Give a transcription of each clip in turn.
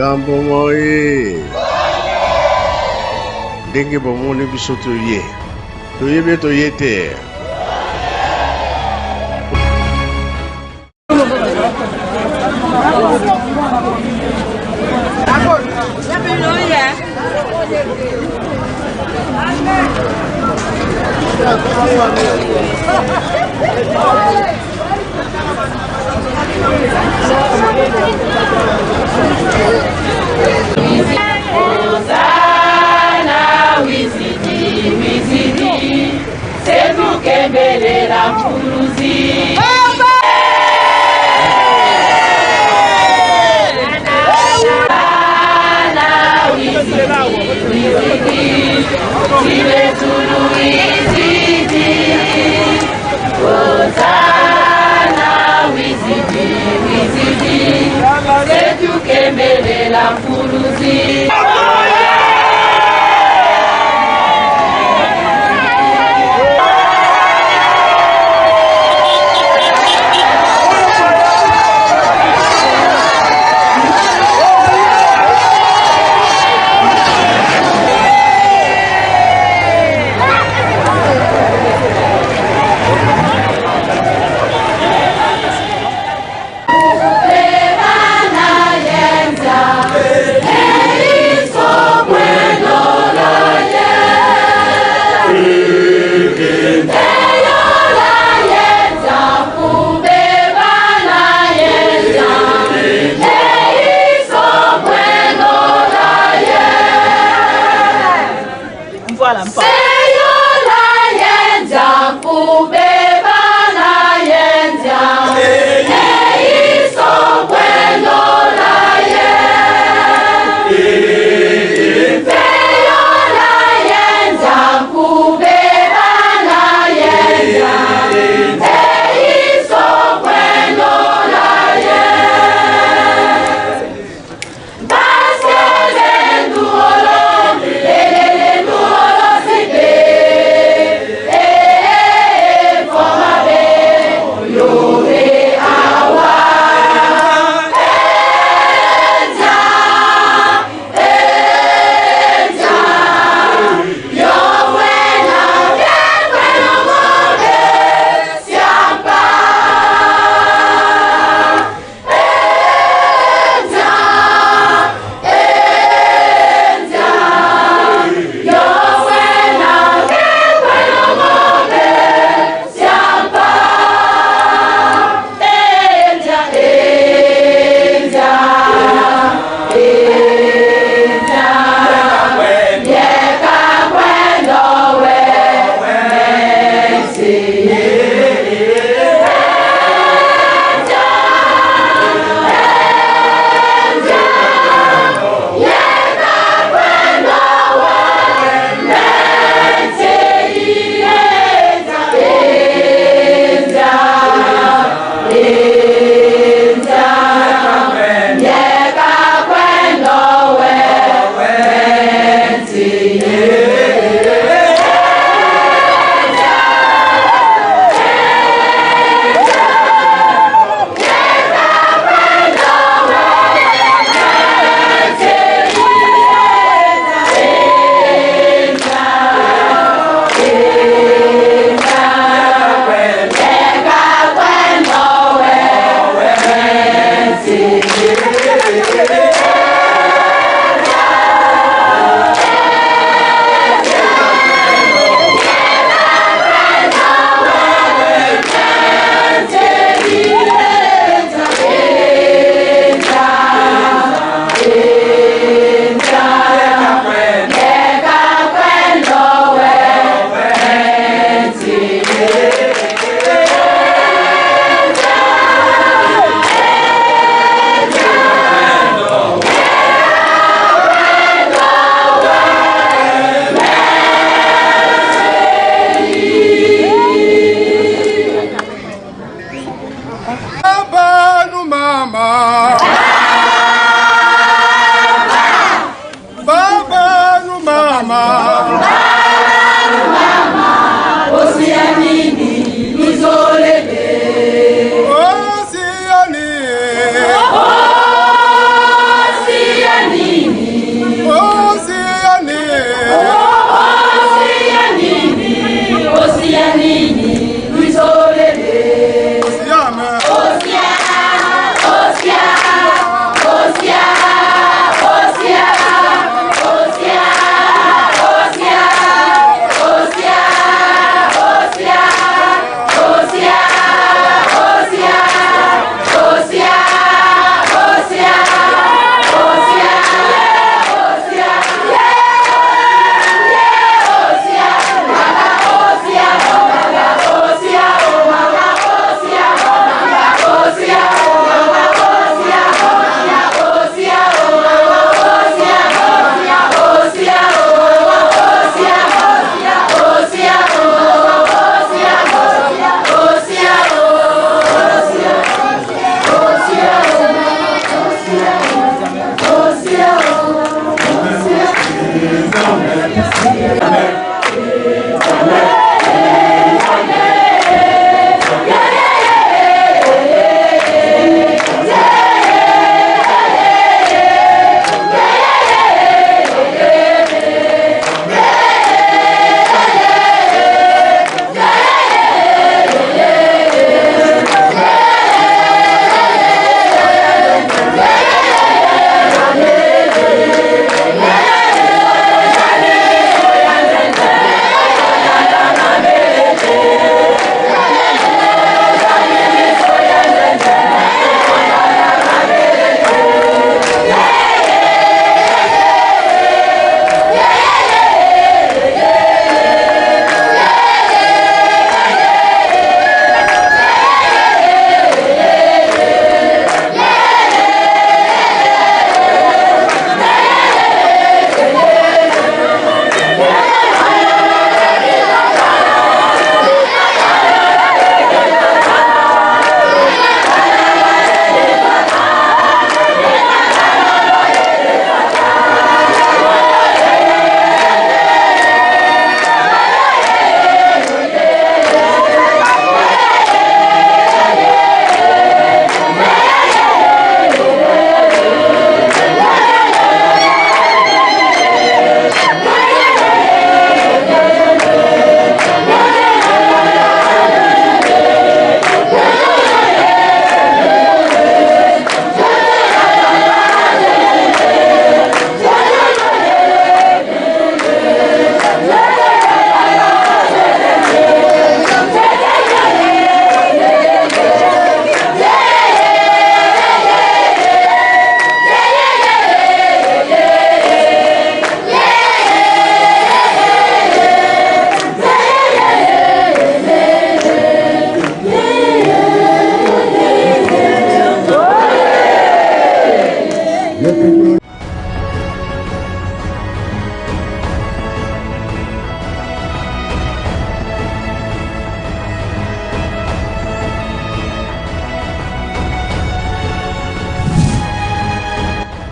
Gamboma oye! Ndenge bomoni biso toye, toyebi toye te.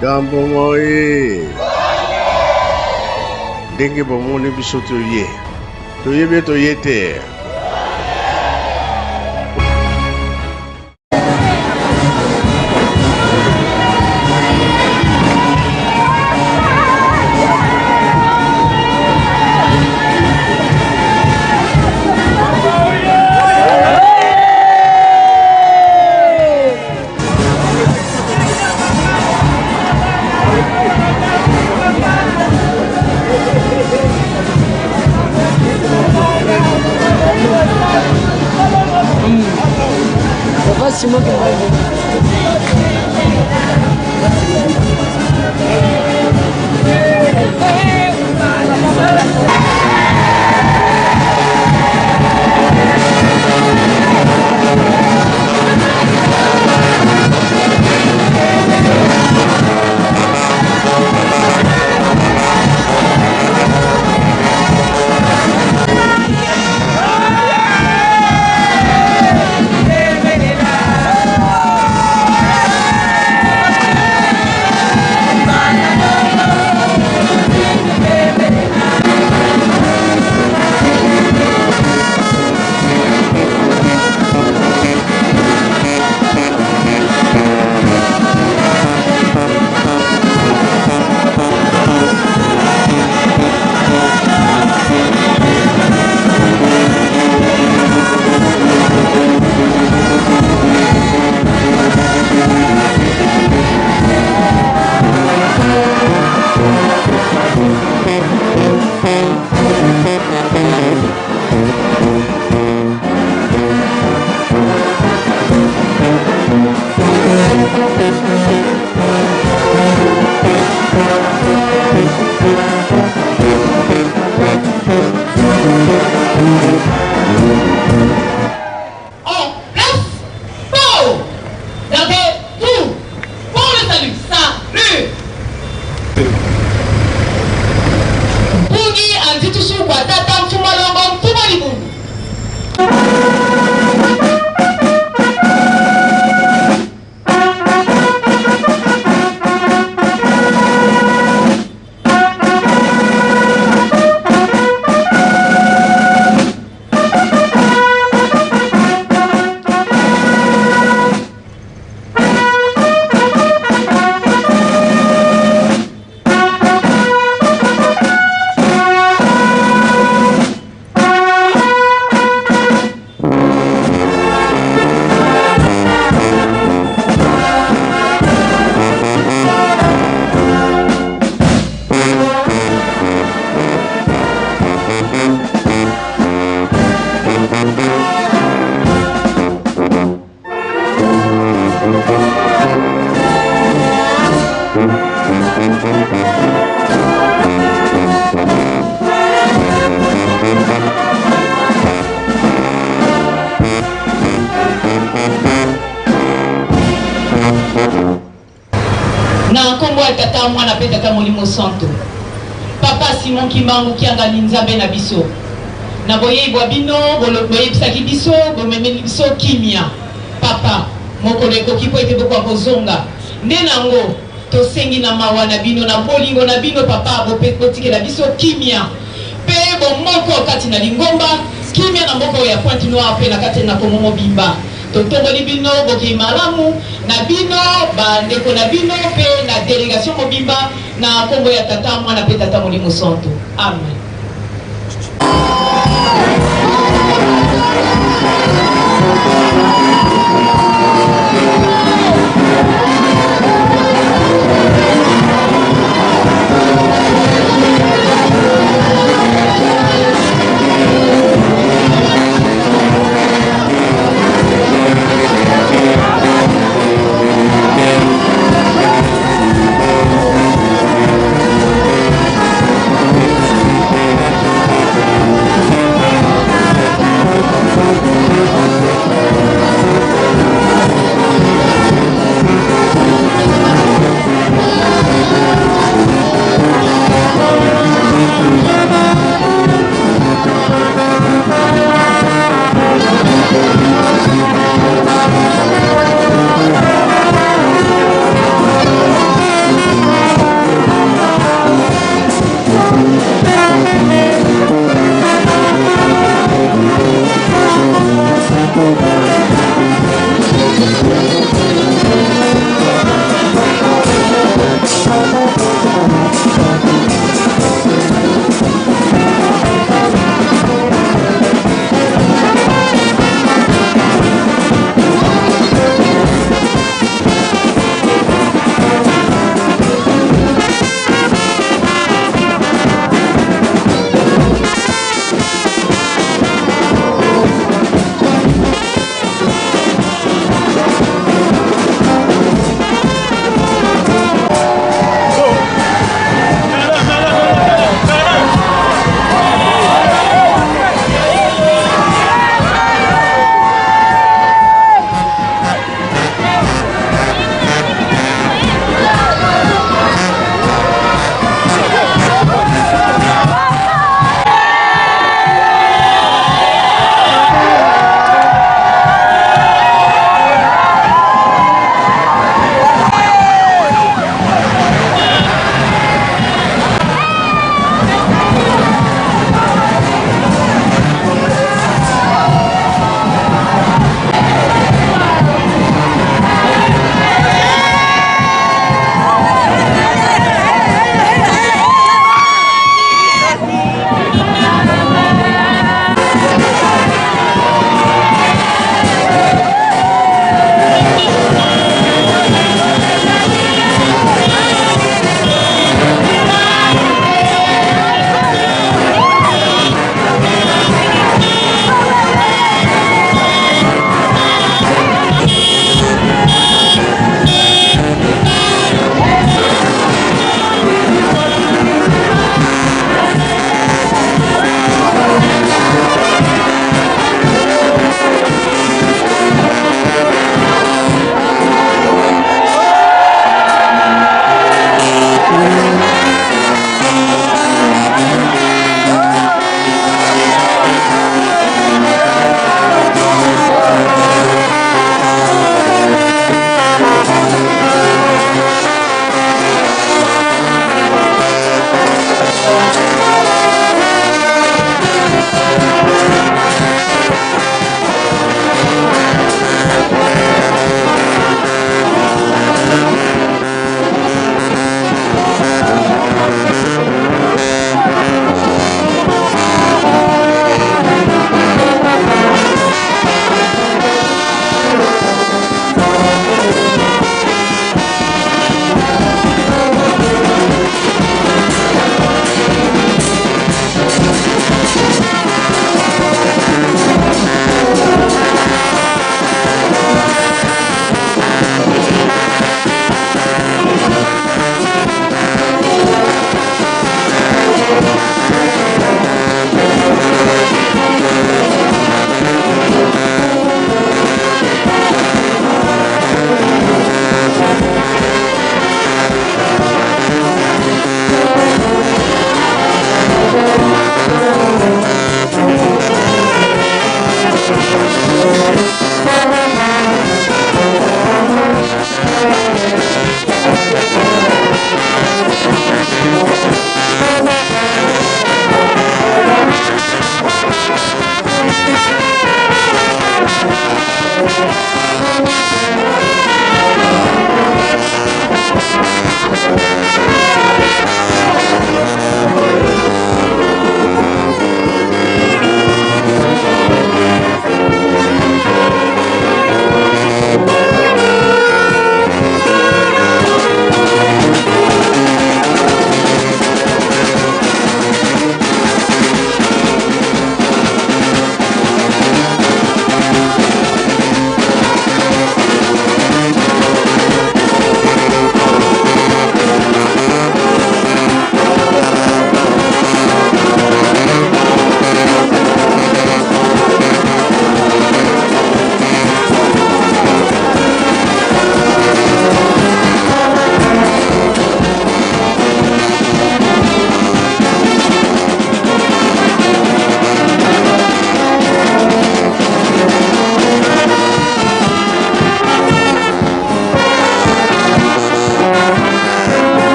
Gamboma oye! Ndenge bomoni biso toye, toyebi toye te. Simon En place, go! Gardez-vous pour le salut. Salut! Mpungi anzitusu kwa tata mfumalongo mfumalibungu. Na nkombo ya Tata, Mwana mpe Tata Molimo Santo. Papa Simon Kimbangu Kiangani, Nzambe na biso, na boyei bwa bino boyebisaki biso bomemeli biso kimia. Papa, mokolo ekoki mpo ete bokoka kozonga. Nde na yango tosengi na mawa na bino, na bolingo na bino, Papa, botikela biso kimia mpe bomoko kati na lingomba, kimia na mboka oyo ya Pointe Noire mpe na kati na Kongo mobimba. Totomboli bino bokei malamu na bino ba ndeko na bino mpe na delegation mobimba na kombo ya Tata, Mwana mpe Tata Molimo Santu. Amen.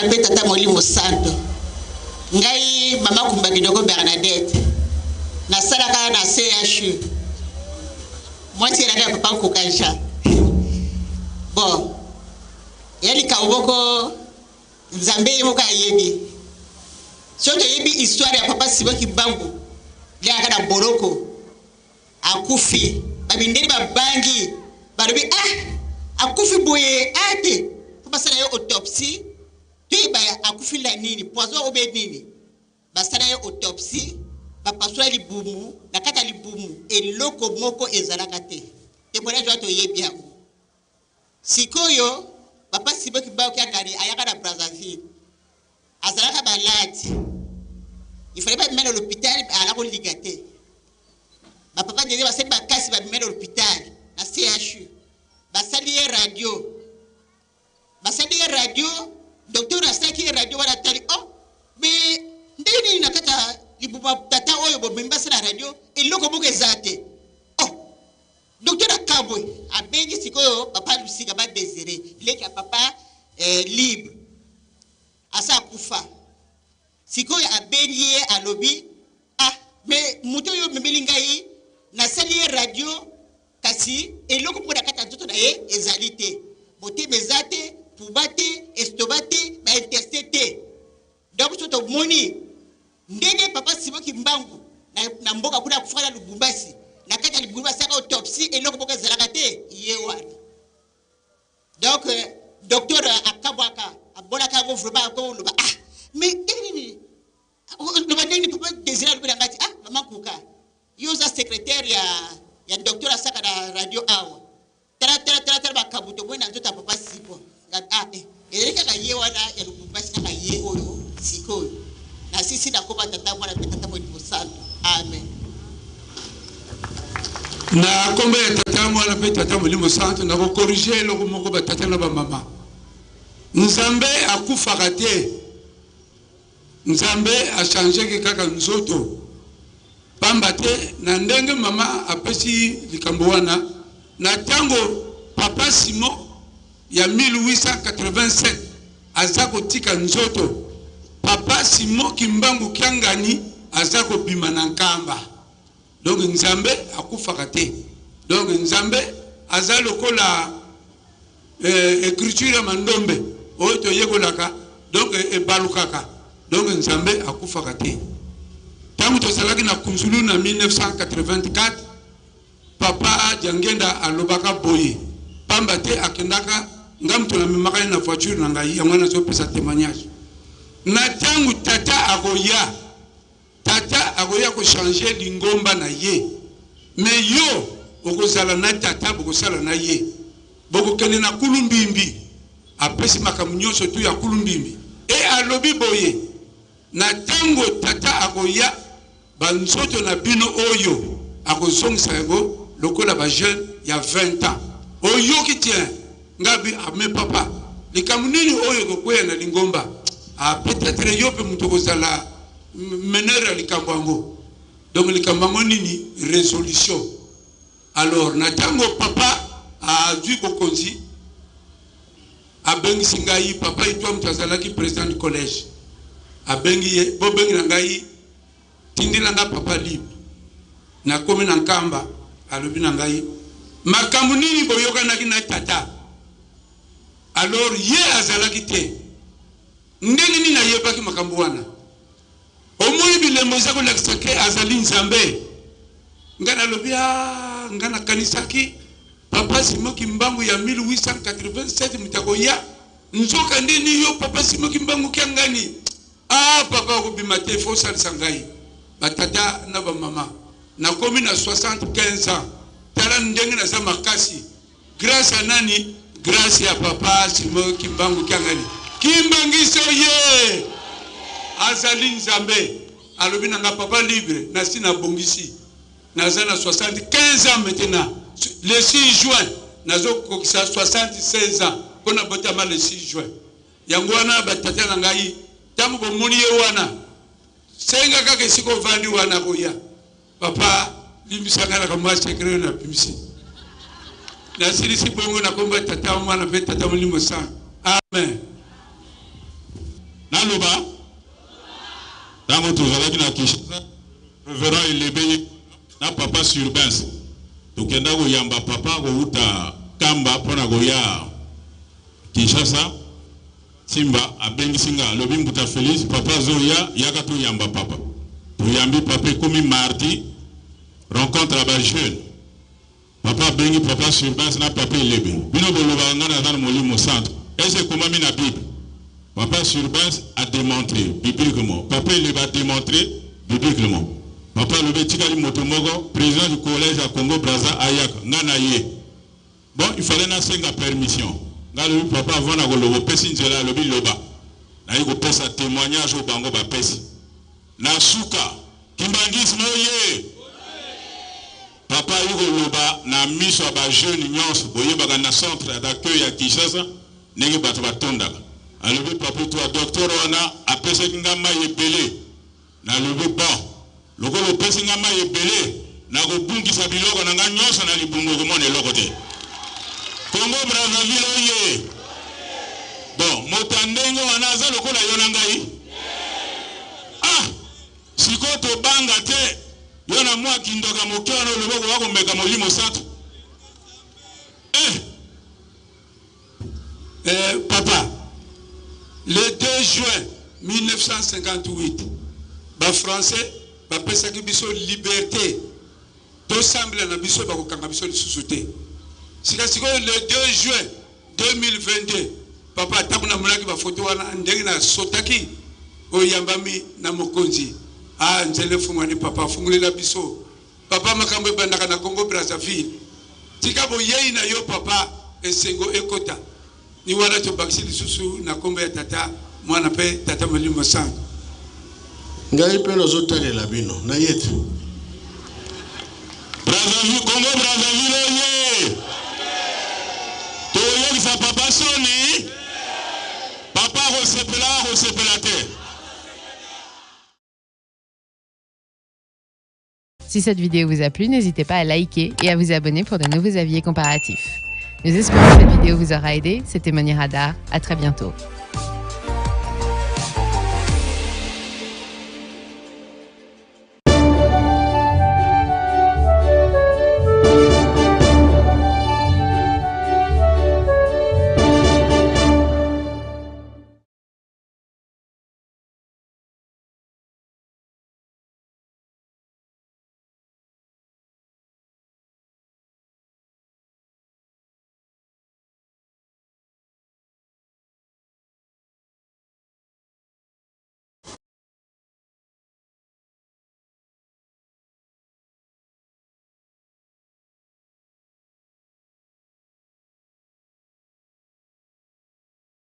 Mwana mpe Tata Molimo Santo. Ngai Mama Kumba Kidogo Bernadette, nasalaka na CHU, mwasi elaka ya Papa Nkuka Jean. Bon, ya likambo moko Nzambe ye moko ayebi. Soki toyebi histoire ya Papa Simon Kimbangu, liaka na boloko Akufi ba mindele ba bangi balobi ah akufi boye ah te po basala ye autopsie toyeba akufi na nini poison ou bien nini basala ye autopsie ba pasula libumu na kati ya libumu eloko moko ezalaka te temoignage wana toyebi yango sikoyo papa Simon Kimbangu Kiangani ayaka na Brazzaville azalaka malade il fallait ba mema na l'hopital ala koliga te ba papa Dede basali makasi ba mema na l'hopital na CHU basali ye radio basali ye radio docteur asalaki ye radio wana atali oh mais ndenge nini na kati ya libuma tata oyo bomemi basala radio eloko moko eza te oh docteur akabwe abengi sikoyo papa Lusika ba Desire leki ya papa eh, libre Asi akufa. Sikoyo abengi ye alobi, Ah, mais moto oyo omemeli ngai, nasali ye radio, kasi eloko moko na kati ya nzoto na ye ezali te. Motema eza te, puba te, estomac te, ba intestins te. Donc soki tomoni ndenge papa Simon Kimbangu na, na mboka kuna akufaka na Lubumbashi, na kati ya libumu basalaka autopsie, eloko moko ezalaka te, ye wana. Donc docteur akabwaka abolaka yango vraiment akoloba ah mais ndenge nini loba ndenge nini papa Desire alobi na ngai ti ah mama Nkuka yo oza secrétaire ya ya docteur asaka na radio awa tala tala tala tala makambo tomoni na nzoto ya papa Siko ah eh ezali kaka ye wana ya Lubumbashi kaka ye oyo sikoyo nasisi nakoma tata mwana mpe tata Molimo Santu amen. Na kombo ya Tata, Mwana mpe Tata Molimo Santu, nako corriger eloko moko ba tata na ba mama. Nzambe akufaka te. Nzambe a changeke kaka nzoto. Pamba te na ndenge mama apesi likambo wana, na tango Papa Simon ya 1887 aza kotika nzoto, Papa Simon Kimbangu Kiangani aza kobima na Nkamba. Donc nzambe akufaka te donc nzambe aza lokola eh, ecriture ya mandombe oyo toyekolaka donc ebalukaka donc nzambe akufaka te. Ntango tozalaki na Kunzulu na 1984 papa Diangenda alobaka boye pamba te akendaka nga moto namemaka ye na voiture na ngai yango wana nazopesa témoignage na ntango tata akoya Tata akoya ko changer lingomba na ye mais yo okozala na tata bokosala na ye bokokende na kulu mbimbi apesi makambo nionso tout ya kulu mbimbi et alobi boye na tango tata akoya ba nzoto na bino oyo akozongisa yango lokola ba jeune ya 20 ans oyoki tien nga bi ah mais papa likambo nini oyo ekokweya na lingomba ah peut etre yo pe moto okozala Meneur ya likambo yango. Donc likambo yango nini? Resolution. Alors na tango papa azui bokonzi, abengisi ngai, papa Itwa moto azalaki president du collège. Abengi ye, bobengela ngai, tindela ngai papa libre. Nakomi na Nkamba, alobi na ngai, makambo nini boyokanaki na tata? Alors ye azalaki te. Ndenge nini ayebaki makambo wana? Omoni bilembo eza kolakisa ke azali Nzambe. Nga nalobi ah, nga nakanisaki Papa Simon Kimbangu ya 1887 moto akoya, nzoka nde ni yo Papa Simon Kimbangu Kiangani. Ah papa okobima te, faut osalisa ngai. Ba tata na ba mama, nakomi na 75 ans, tala ndenge naza makasi. Grace ya nani? Grace ya papa Simon Kimbangu Kiangani. Kimbanguiste oye! Azali Nzambe. Alobi na nga papa libre, nasi na bongisi. Naza na 75 ans maintenant. Le 6 juin nazo kokisa 76 ans po na botama le 6 juin. Yango wana ba tata na ngai tango bomoni ye wana senga kaka esika ovandi wana akoya. Papa limbisa nga na kamwa secret oyo nabimisi. Nasilisi bongo na kombo ya Tata, Mwana mpe Tata Molimo Santu. Amen. Naloba? Tango tozalaki na Kinshasa, Reverend Elebe ye na Papa Surbens tokenda koyamba Papa kowuta Kamba mpo na koya Kinshasa. Simba abengisi nga alobi Mbuta Felix, Papa azoya, yaka toyamba Papa. Toyambi Papa, ekomi mardi, rencontre ya ba jeunes. Papa abengi papa Surbens na papa Elebe. Bino bolobaka nga naza na molimo santu. Est ce ekomami na bible? Papa Surbens a demontre bibliquement. Papa Elebe a demontre bibliquement. Papa alobi etikali moto moko president du collège ya Congo Brazza ayaka. Nga na ye. Bon il fallait nasenga permission. Nga alobi papa avant na koloba opesi nzela alobi loba. Naye kopesa temoignage oyo bango bapesi. Na suka, Kimbanguisme oye! Papa ayi koloba na miso ya ba jeunes nionso, boyebaka na centre d'accueil ya Kinshasa ndenge bato batondaka. Alobi Papy toi docteur wana apesaki nga mayi ebele, nalobi bon lokola opesi nga mayi ebele nakobungisa biloko na nga nionso na libumu okomona eloko te. Congo Brazzaville oye! Bon moto ya ndenge wana aza lokola yo na ngai? Ah! Sikoyo tobanga te yo na mua kindoka moke wana olobi okoka komeka molimo santu eh! Eh, papa le 2 juin 1958 ba français bapesaki biso liberté tosambela na biso bakokanga biso lisusu te sika sikoyo le 2 juin 2022 papa tango na monaki ba photo wana ndenge na sotaki oyambami na mokonzi ah nzela efungwani papa fungulela biso papa makambo ebandaka na Congo Brazzaville tika boyeyi na yo papa esengo ekota ni wana tobakisi lisusu na kombo ya tata mwana pe tata molimo santu. Ngai pe nazotalela bino na ye te. Brazzaville, Congo Brazzaville oye! Tokoyokisa papa soni, papa akosepela akosepela te. Si cette vidéo vous a plu, n'hésitez pas à liker et à vous abonner pour de nouveaux avis comparatifs. Nous espérons que cette vidéo vous aura aidé. C'était Monir Hadar. À très bientôt.